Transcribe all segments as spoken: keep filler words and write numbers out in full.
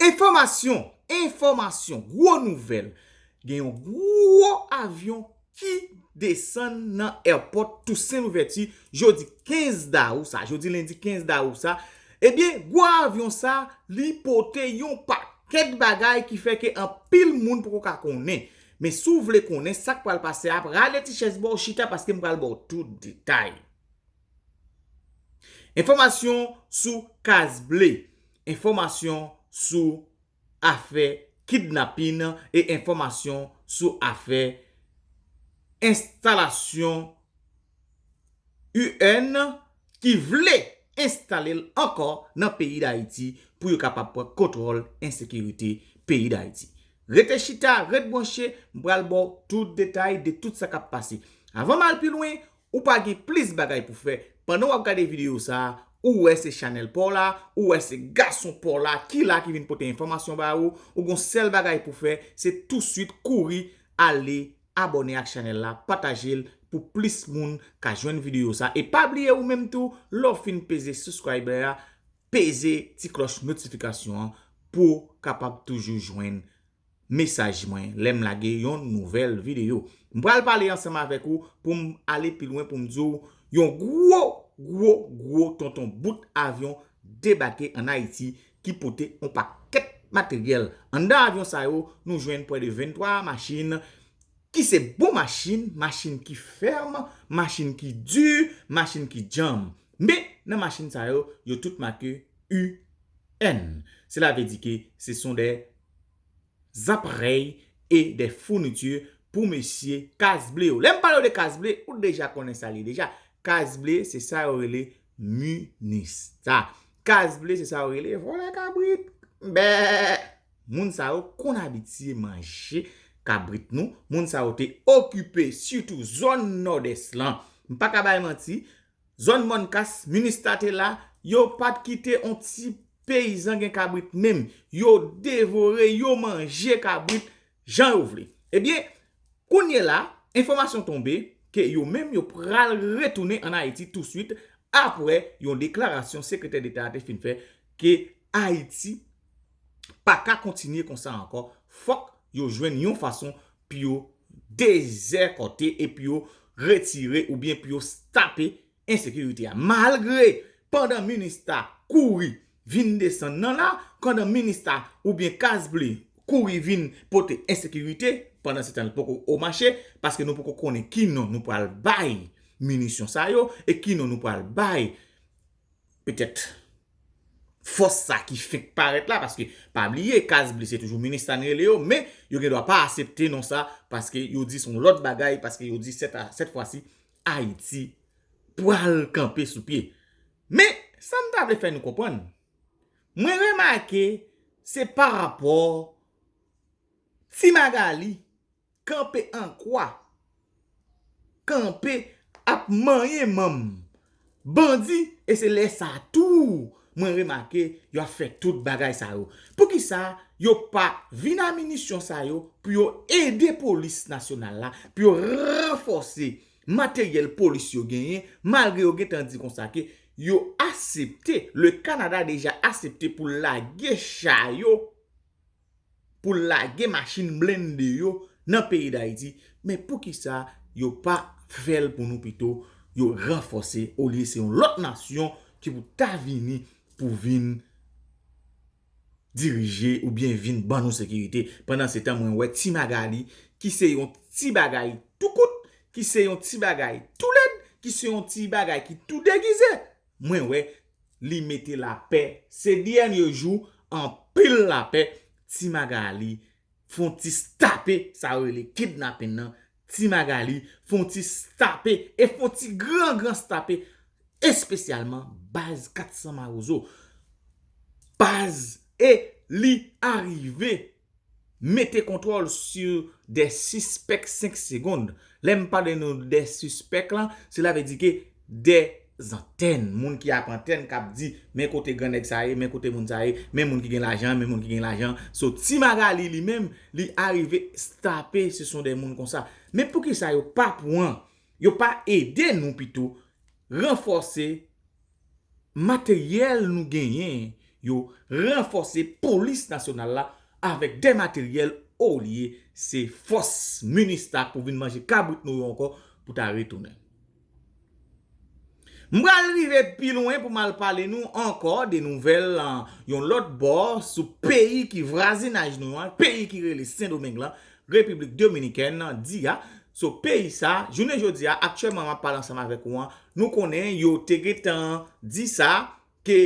Enfòmasyon, enfòmasyon, gwo nouvèl. Gen yon gwo avyon ki desann nan airport Toussaint Louverture jodi kenz dawou sa, jodi lendi kenz dawou sa. Ebyen, gwo avyon sa, li pote yon pakèt bagay ki fè ke anpil moun poko ka konnen. Men si w vle konnen sa k pral pase a, rale ti chèz ba w chita paske m pral ba w tout detay. Enfòmasyon sou Kaz Ble. Enfòmasyon sou afè kidnapin e enfòmasyon sou afè enstalasyon U N ki vle enstale l ankò nan peyi Dayiti pou yo kapab pran kontwòl ensekirite peyi Dayiti. Rete chita, ret branche, m pral ba w tout detay de tout sa k ap pase. Avan m al pi lwen, ou pa gen plis bagay pou fè. Pandan w ap gade videyo sa a, ou wè se chanèl pa w la, ou wè se gason pa w la ki la ki vin pote enfòmasyon ba ou, ou gon sèl bagay pou fè, se touswit kouri ale abòne ak chanèl la, pataje l pou plis moun ka jwenn videyo sa. E pa bliye ou menm tou, lè w fin peze subscribe la, peze ti klòch notifikasyon an pou w kapab toujou jwenn mesaj mwen lè m lage yon nouvèl videyo. M pral pale ansanm avèk ou pou m ale pi lwen pou m di w yon gwo, gwo, gwo tonton bout avyon debake ann Ayiti ki pote yon pakèt materyèl. Anndan avyon sa yo, nou jwenn prè de venntwa machin ki se bon machin, machin ki fèm, machin ki di, machin ki djanm. Men, nan machin sa yo, yo tout make U N. Sela vle di ke se son de zaparèy e de founiti pou mesye Kaz Ble yo. Lè m pale w de Kaz Ble, ou deja konnen sa l ye deja. Kaz Ble, se sa yo rele Minista. Kaz Ble, se sa yo rele vòlè kabrit. Bè! Moun sa yo konn abitye manje kabrit nou. Moun sa yo te okipe sitou zòn Nòdès lan. M pa ka bay manti, zòn Mòn Kas, Minista te la, yo pa t kite on ti peyizan gen kabrit menm. Yo devore, yo manje kabrit jan yo vle. Ebyen, kounye la, enfòmasyon tonbe ke yo menm yo pral retounen ann Ayiti touswit apre yon deklarasyon Sekretè Deta a te fin fè ke Ayiti pa ka kontinye konsa ankò. Fòk yo jwenn yon fason pou yo dezèkòte e pou yo retire oubyen pou yo stape ensekirite a. Malgre pandan Minista kouri vin desann nan la, pandan Minista oubyen Kaz Ble kouri vin pote ensekirite, pandan se tan l poko o mache, paske nou poko konnen ki non nou pral bay minisyon sa yo e ki non nou pral bay petèt fòs sa ki fenk parèt la, paske pa bliye, Kaz Ble se toujou Minista n rele yo, men yo gen dwa pa aksepte non sa, paske yo di se yon lòt bagay, paske yo di sèt a, sèt fwa si, Ayiti pral kanpe sou pye. Men, sa m ta vle fè nou konprann, mwen remake se pa rapò Ti Magali kanpe an kwa, kanpe ap manyen manm bandi, e se lè sa tou mwen remake yo ap fè tout bagay sa yo. Poukisa yo pa vin a minisyon sa yo pou yo ede polis nasyonal la, pou yo ranfòse materyèl polis yo genyen, malgre yo gentan di konsa ke yo aksepte, le Kanada deja aksepte pou lage cha yo, pou lage machin blende yo nan peyi Dayiti, men poukisa yo pa fè l pou nou pito, yo ranfòse, olye se yon lòt nasyon ki pou ta vini pou vin dirije oubyen vin ban nou sekirite. Pandan se tan, mwen wè Ti Magali, ki se yon ti bagay tou kout, ki se yon ti bagay tou lèd, ki se yon ti bagay ki tou degize, mwen wè li mete lapè. Se dènye jou, anpil lapè. Ti Magali fè yon ti stape, sa yo rele kidnapin nan. Ti Magali fè yon ti stape e fè yon ti gran, gran stape, espesyalman baz kat san Mawozo. Baz, e li arive mete kontwòl sou de sispèk senk segonn. Lè m pale nou de sispèk lan, sela vle di ke de zantèn, moun ki ap antèn, k ap di, men kote gran nèg sa ye, men kote moun sa ye, men moun ki gen lajan, men moun ki gen lajan. So, Ti Magali li menm, li arive stape, se son de moun konsa. Men poukisa yo pa pran, yo pa ede nou pito ranfòse materyèl nou genyen, yo ranfòse polis nasyonal la avèk de materyèl olye se fòs Minista pou vin manje kabrit nou yo ankò pou ta retounen. M pral rive pi lwen pou m al pale nou ankò de nouvèl yon lòt bò sou peyi ki vwazinaj nou an, peyi ki rele Sendomeng lan, Repiblik Dominikèn, di a. So peyi sa, jounen jodi a, aktyèlman m ap pale ansanm avèk ou an, nou konnen yo te gentan di sa ke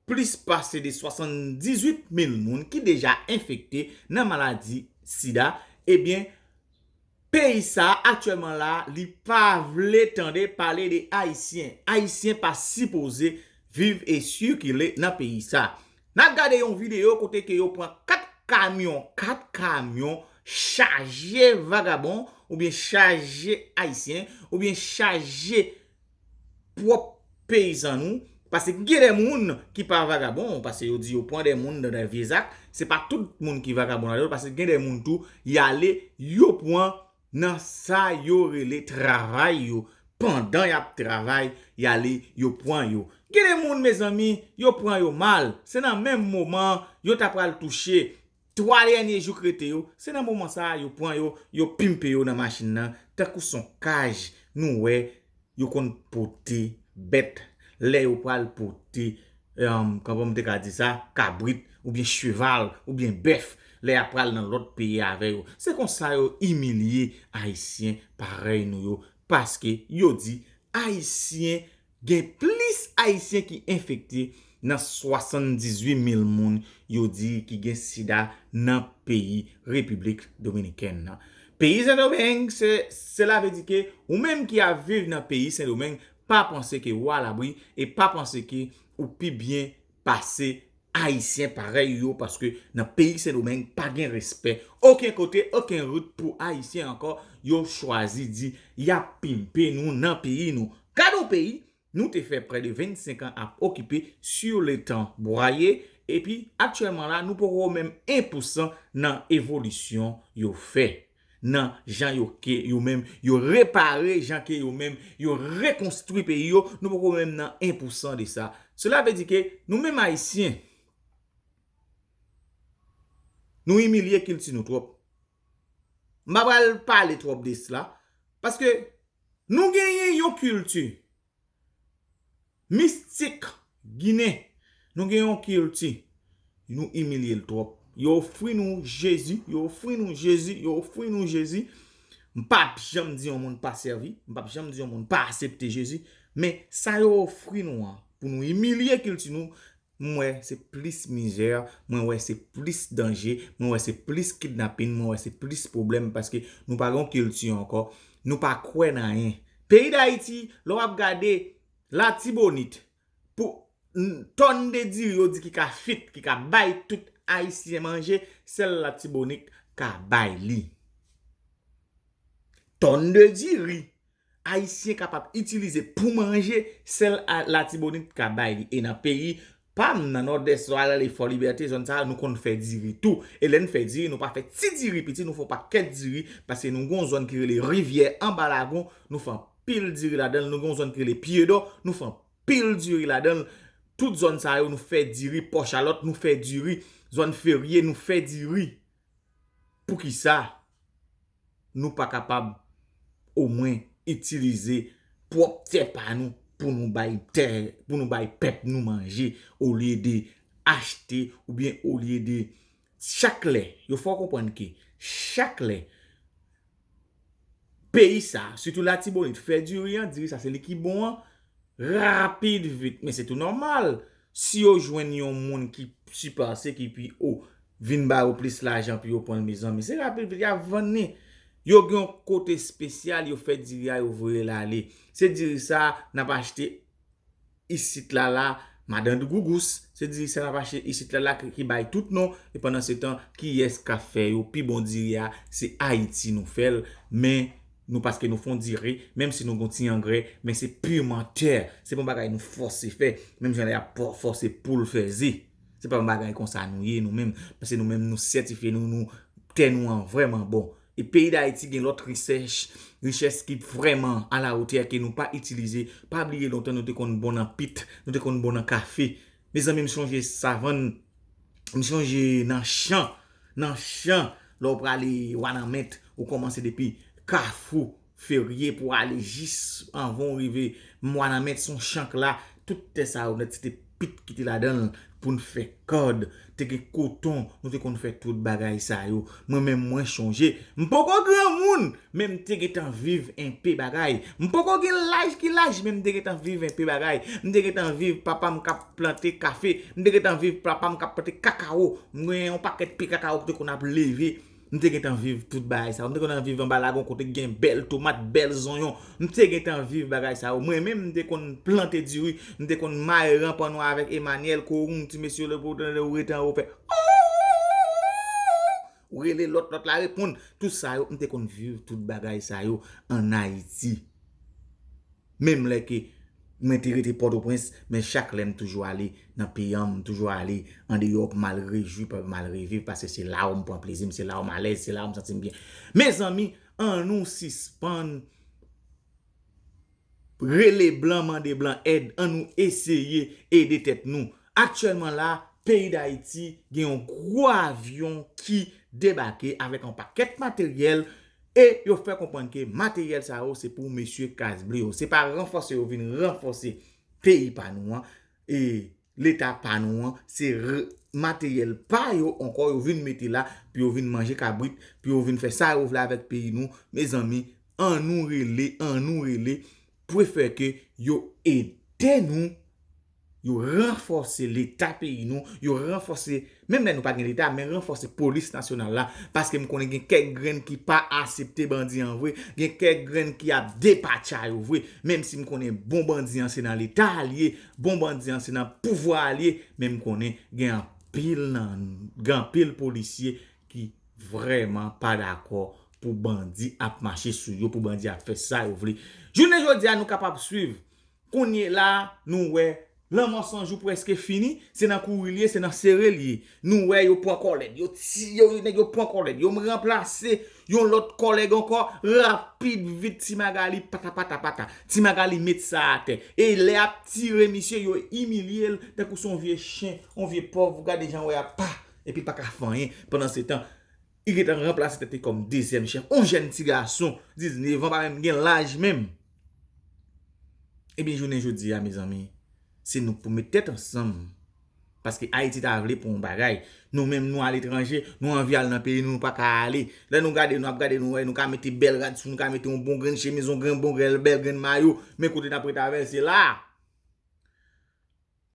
plis pase de swasanndizuit mil moun ki deja enfekte nan maladi sida, ebyen, peyi sa aktyèlman la, li pa vle tande pale de Ayisyen. Ayisyen pa sipoze viv e sikile nan peyi sa. N ap gade yon videyo kote ke yo pran kat kamyon, kat kamyon chaje vagabon, oubyen chaje Ayisyen, oubyen chaje pwòp peyizan nou, paske gen de moun ki pa vagabon, paske yo di yo pran de moun nan de vye zak, se pa tout moun ki vagabon ladan yo, paske gen de moun tou, y ale, yo pran nan sa yo rele travay yo, pandan y ap travay, y ale, yo pran yo. Gen de moun, mezanmi, yo pran yo mal, se nan menm moman, yo ta pral touche twa dènye jou k rete yo, se nan moman sa a, yo pran yo, yo pimpe yo nan machin nan, tankou s on kaj, nou wè, yo konn pote bèt, lè yo pral pote, um, kòman m te ka di sa, kabrit, oubyen cheval, oubyen bèf, lè y ap pral nan lòt peyi avè yo. Se konsa yo imilye Ayisyen parèy nou yo, paske yo di Ayisyen, gen plis Ayisyen ki enfekte nan swasanndizuit mil moun yo di ki gen sida nan peyi Repiblik Dominikèn nan. Peyi Sendomeng, se, sela vle di ke ou menm ki ap viv nan peyi Sendomeng, pa panse ke ou alabri e pa panse ke ou pi byen pase Ayisyen parèy yo, paske nan peyi Sendomeng pa gen respè okenn kote, okenn wout pou Ayisyen ankò. Yo chwazi di y ap pimpe nou nan peyi nou. Gade yon peyi nou te fè prè de vennsenk an ap okipe sur le temps bwaye, epi aktyèlman la, nou poko menm en pousan nan evolisyon yo fè, nan jan yo ke yo menm, yo repare jan ke yo menm, yo rekonstwi peyi yo, nou poko menm nan en pousan de sa. Sela vle di ke nou menm Ayisyen, nou imilye kilti nou twòp. M pa pral pale twòp de sela, paske nou genyen yon kilti mistik ginen. Nou gen yon kilti, nou imilye l twòp. Yo ofri nou Jezi, yo ofri nou Jezi, yo ofri nou Jezi. M p ap janm di yon moun pa sèvi, m p ap janm di yon moun pa aksepte Jezi, men sa yo ofri nou an, pou nou imilye kilti nou, m wè se plis mizè, mwen wè se plis danje, mwen wè se plis kidnapin, mwen wè se plis pwoblèm, paske nou pa gen yon kilti ankò, nou pa kwè nan anyen. Peyi Dayiti, lè w ap gade Latibonit, pou n-, tòn de diri yo di ki ka fit, ki ka bay tout Ayisyen manje, sèl Latibonit ka bay li. Tòn de diri Ayisyen kapab itilize pou manje, sèl a-, Latibonit ka bay li. E nan peyi pa m, nan Nòdès, Lwalale, Fò Libète, zòn sa a, nou konn fè diri tou. E lè n fè diri, nou pa fè ti diri piti, nou fè yon pakèt diri, paske nou gen yon zòn ki rele Rivyè Anba Lagon, nou fè anpil diri ladan l, nou gen yon zòn ki rele Pyedò, nou fè anpil diri ladan l. Tout zòn sa yo, nou fè diri, Pòchalòt, nou fè diri, zòn Ferye, nou fè diri. Poukisa nou pa kapab omwen itilize pwòp tè pa nou pou nou bay tè, pou nou bay pèp nou manje, olye de achte oubyen olye de chak lè, yo fè w konprann ke chak lè peyi sa, sitou Latibonit, fè diri an, diri sa se li ki bon an, rapid vit, men se tou nòmal. Si yo jwenn yon moun ki sipanse ki pi wo, vin ba yo plis lajan pou yo pran l, mezanmi, se rapid vit, y ap vann li. Yo gen yon kote espesyal, yo fè diri a, yo voye l ale. Se diri sa a, n ap achte isit la la, madan Gougous, se diri sa n ap achte isit la la ki, ki bay tout non, e pandan se tan, kiyès k ap fè yo? Pi bon diri a, se Ayiti nou fè l, men nou, paske nou fè yon diri, menm si nou gen yon ti angrè, men se purement tè, se pa yon bagay nou fòse fè, menm jan lè y ap fò-, fòse poul fè ze. Se pa yon bagay konsa nou ye, nou menm, paske nou menm, nou sètifye, nou, nou, tè nou an vrèman bon. E peyi Dayiti gen lòt richès, richès ki vrèman alawotè ke nou pa itilize. Pa bliye lontan nou te konn bon nan pit, nou te konn bon nan kafe. Mezanmi, m sonje savann, m sonje nan chan, nan chan, lè w prale Wanament, ou kòmanse depi Kafou Ferye pou ale jis anvan w rive Wanament, se yon chan k la, tout tè sa yo nèt, se te pit ki te ladan l pou n fè kòd, te gen koton, nou te konn fè tout bagay sa yo. Mwen menm, mwen sonje, m poko granmoun, men m te gentan viv enpe bagay. M poko gen laj ki laj, men m te gentan viv enpe bagay. M te gentan viv papa m k ap plante kafe. M te gentan viv papa m k ap plante kakawo. M gen yon pakèt pye kakawo ki te konn ap leve. M te gentan viv tout bagay sa yo. M te gentan viv anba lagon kote ki gen bèl tomat, bèl zonyon. M te gentan viv bagay sa yo. Mwen menm, m te konn plante diri. M te konn mare ranpan nwa avèk Emmanuel, Kowoun, ti mesye yo, lè pou tande ou rete anwo fè ou rele lòt, lòt la reponn. Tout sa yo, m te konn viv tout bagay sa yo ann Ayiti. Menm lè ke mwen te rete Pòtoprens, men chak lè m toujou ale nan peyi an, m toujou ale andeyò pou m al rejwi, pou m al reviv, paske se la w m pran plezi m, se la w m alèz, se la w m santi m byen. Mezanmi, ann nou sispann rele blan, mande blan èd, ann nou eseye ede tèt nou. Aktyèlman la, peyi Dayiti gen yon gwo avyon ki debake avèk yon pakèt materyèl e yo fè konprann ke materyèl sa yo se pou mesye kas ble yo. Se pa ranfòse yo vin ranfòse peyi pa nou an, e Leta pa nou an, se r-, materyèl pa yo ankò yo vin mete la pou yo vin manje kabrit, pou yo vin fè sa yo vle avèk peyi nou. Mezanmi, ann nou rele, ann nou rele, pou fè ke yo ede nou, yo ranfòse Leta peyi nou, yo ranfòse, menm lè nou pa gen Leta, men ranfòse polis nasyonal la, paske m konnen gen kèk grenn ki pa aksepte bandi an vre, gen kèk grenn ki ap depatcha yo vre, menm si m konnen bon bandi an se nan Leta a l ye, bon bandi an se nan pouvwa a l ye, men m konnen gen anpil nan, gen anpil polisye ki vrèman pa dakò pou bandi ap mache sou yo, pou bandi ap fè sa yo vle. Jounen jodi a, nou kapab swiv. Kounye la, nou wè, Lanmò San Jou prèske fini, se nan kouri l ye, se nan sere l ye. Nou wè yo pran kòlèt, yo ti-, yo, nèg yo pran kòlèt, yo ranplase yon lòt kòlèg ankò, rapid vit Ti Magali, pata, pata, pata. Ti Magali met sa atè. E lè ap tire misye, yo imilye l, tankou se yon vye chen, yon vye pòv, ou gade jan wè ap pa, epi pa ka fè anyen. Pandan se tan, li gentan ranplase tèt li kòm dezyèm chèf. Yon jèn ti gason, diznèf an, pa menm gen laj menm. Ebyen, jounen jodi a, mezanmi, se nou k pou met tèt ansanm. Paske Ayiti ta vle pou yon bagay. Nou menm, nou aletranje, nou anvi al nan peyi nou, nou pa ka ale. Lè nou gade, nou ap gade, nou wè, nou ka mete bèl rad sou nou, ka mete yon bon grenn chemiz, yon grenn bon grenn, bèl grenn mayo. Men kote n ap rete avè l, se la.